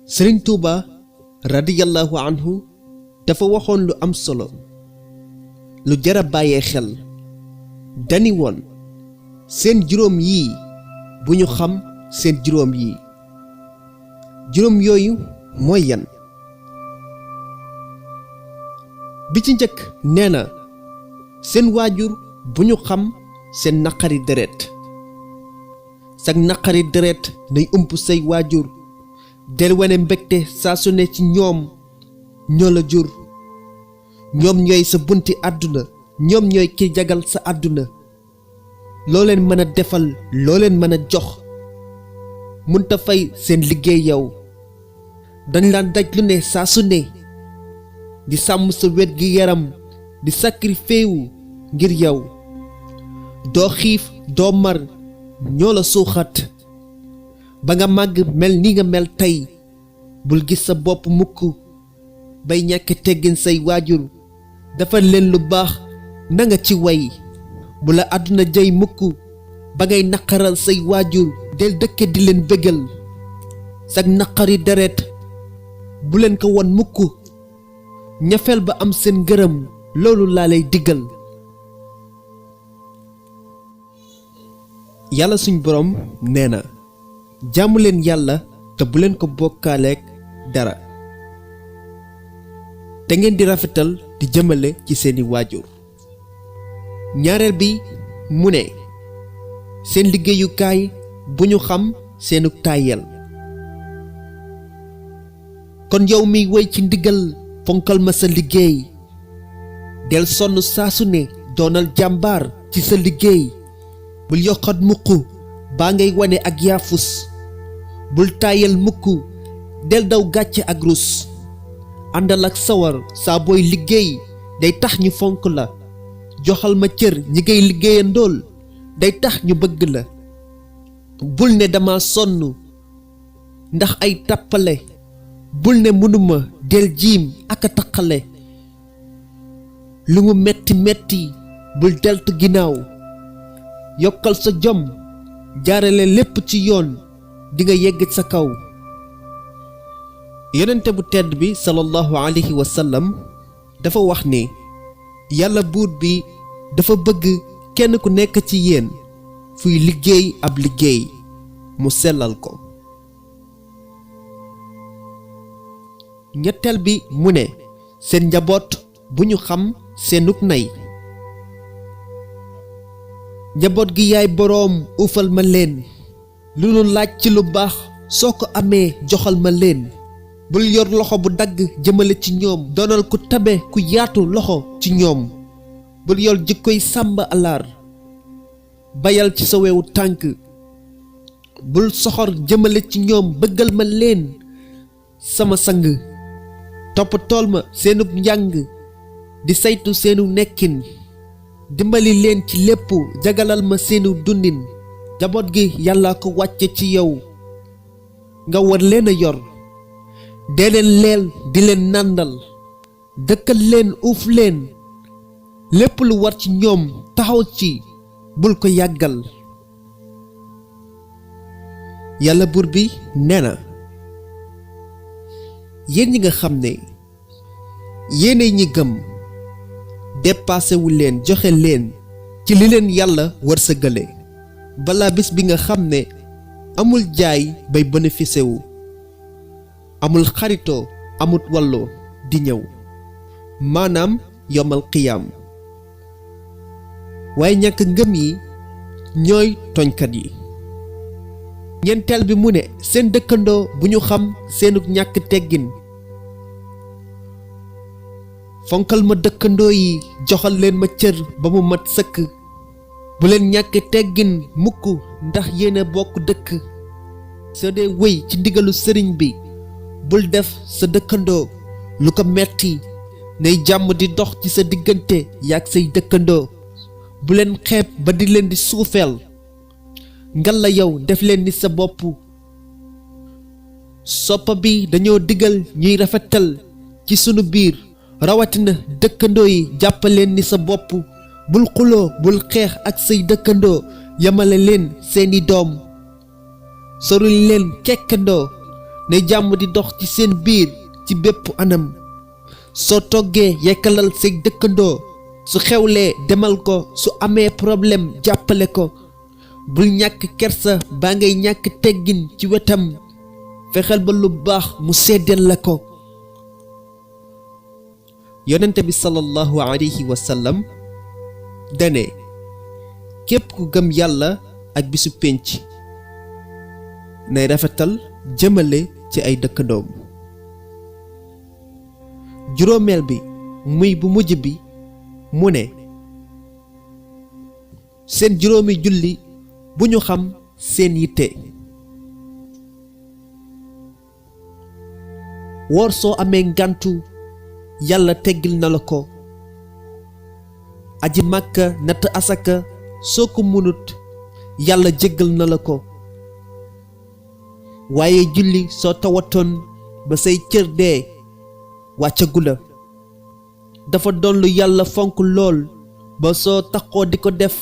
Serigne Touba radiyallahu anhu dafa waxoon lu am solo lu jara bàyyee xel dani woon seen juróom yii bu ñu xam seen juróom yii juróom yooyu mooy yan bi ci njëkk nee na seen waajur bu ñu xam seen naqari deret sag naqari deret nay ump say waajur del wane mbégte saa su ne ci ñoom ñoo la jur ñoom ñooy sa bunti àdduna ñoom ñooy ki jagal sa àdduna loo leen mën a defal loo leen mën a jox munta fay seen liggéey yow dañ laan daj lu ne saa su ne di sàmm sa wet gi yaram di sacrifice wu ngir yow doo xiif doo mar ñoo la suuxat ba nga màgg mel ni nga mel tey bul gis sa bopp mukk bay ñàkk teggin say waajur dafa leen lu baax na nga ci way bu la àdduna jëy mukk ba ngay naqaral say waajur del dëkke di leen bégal sag naqari deret bu leen ko won mukk ñafeel ba am seen ngërëm loolu laa lay diggal yàlla suñ boroom nee na jaamu leen yàlla te bu leen ko bokkaaleek dara te ngeen di rafetal di jëmale ci seeni waajur ñaareel bi mu ne seen liggéeyukaay bu ñu xam seenu tàyyel kon yow miy woy ci ndigal fonkal ma sa liggéey del sonn saa su ne doonal jàmbaar ci sa liggéey bul yokkat mukk baa ngay wane ak yaafus bul tàyyel mukk del daw gàcce ak rus àndal ak sawar saa booy liggéey day tax ñu fonk la joxal ma cër ñi ngay liggéeyandool day tax ñu bëgg la bul ne dama sonn ndax ay tàppale bul ne mënuma del jiim ak a taqale lu mu metti metti bul deltu ginnaaw yokkal sa jom jaarale lépp ci yoon di nga yegg sa kaw yonente bu tedd bi sallallahu alayhi wa sallam dafa wax ni yàlla buur bi dafa bëgg kenn ku nekk ci yéen fuy liggéey ab liggéey mu sellal ko ñetteel bi mu ne seen njaboot bu ñu xam seenug nay njaboot gi yaay boroom uufal ma leen lu nu laaj ci lu baax soo ko amee joxal ma leen bul yor loxo bu dagg jëmale ci ñoom doonal ku tabe ku yaatu loxo ci ñoom bul yor jikkoy sàmba alaar bayal ci sa wewu tànk bul soxor jëmale ci ñoom bëggal ma leen sama sang topp tool ma seenub njàng di saytu seenu nekkin dimbali leen ci lépp jagalal ma seenu dundin jaboot gi yàlla ko wàcce ci yow nga war leen a yor dee leen leel di leen nàndal dëkkal leen uuf leen lépp lu war ci ñoom taxaw ci bul ko yàggal yàlla buur bi nee na yéen ñi nga xam ne yéenay ñi gëm dépassé wu leen joxe leen ci li leen yàlla wërsëgale balaa bis bi nga xam ne amul jaay bay bénéficié wu amul xaritoo amut walloo di ñëw maanaam yomal qiyaam waaye ñàkk ngëm yi ñooy tooñkat yi ñeenteel bi mu ne seen dëkkandoo bu ñu xam seenu ñàkk teggin fonkal ma dëkkandoo yi joxal leen ma cër ba mu mat sëkk bu leen ñàkk teggin mukk ndax yéena bokk dëkk soo dee wéy ci ndigalu sëriñ bi bul def sa dëkkandoo lu ko metti nay jàmm di dox ci sa diggante yaag say dëkkandoo bu leen xeeb ba di leen di suufeel ngal la yow def leen ni sa bopp soppa bi dañoo digal ñuy rafetal ci sunu biir rawatina dëkkandoo yi jàppaleen ni sa bopp bul xuloo bul xeex ak say dëkkandoo yamale leen seeni doom soril leen kekkandoo ne jàmm di dox ci seen biir ci bépp anam soo toggee yekkalal say dëkkandoo su xewlee demal ko su amee problème jàppale ko bul ñàkk kersa baa ngay ñàkk teggin ci wetam fexeel ba lu baax mu seddeel la ko yonente bi sallallahu alayhi wa sallam dane képp ku gëm yàlla ak bisu pénc nay rafetal jëmale ci ay dëkkandoom juróomeel bi muy bu mujj bi mu ne seen juróomi julli bu ñu xam seen yitte woor soo amee ngàntu yàlla teggil na la ko aji màkka natt asaka soo ko mënut yàlla jéggal na la ko waaye julli soo tawatoon ba say cër dee wàccagu la dafa doon lu yàlla fonk lool ba soo taxoo di ko def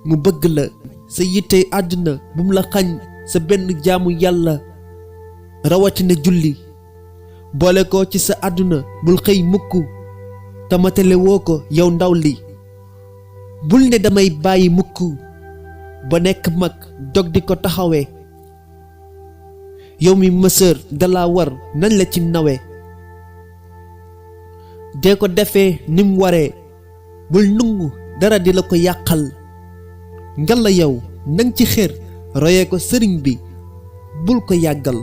mu bëgg la sa yitte àdduna bu mu la xañ sa benn jaamu yàlla rawatina julli boole ko ci sa àdduna bul xëy mukk tamatale woo ko yow ndaw li bul ne damay bàyyi mukk ba nekk mag dog di ko taxawee yow mi mësër dala war nañ la ci nawe dee ko defee ni mu waree bul nungu dara di la ko yàqal ngalla yow nang ci xër royee ko sëriñ bi bul ko yàggal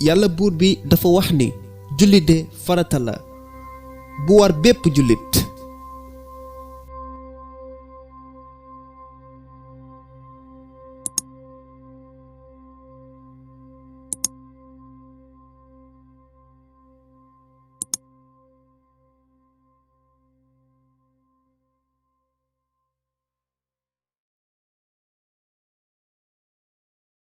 yàlla buur bi dafa wax ni julli de farata la bu war bépp jullit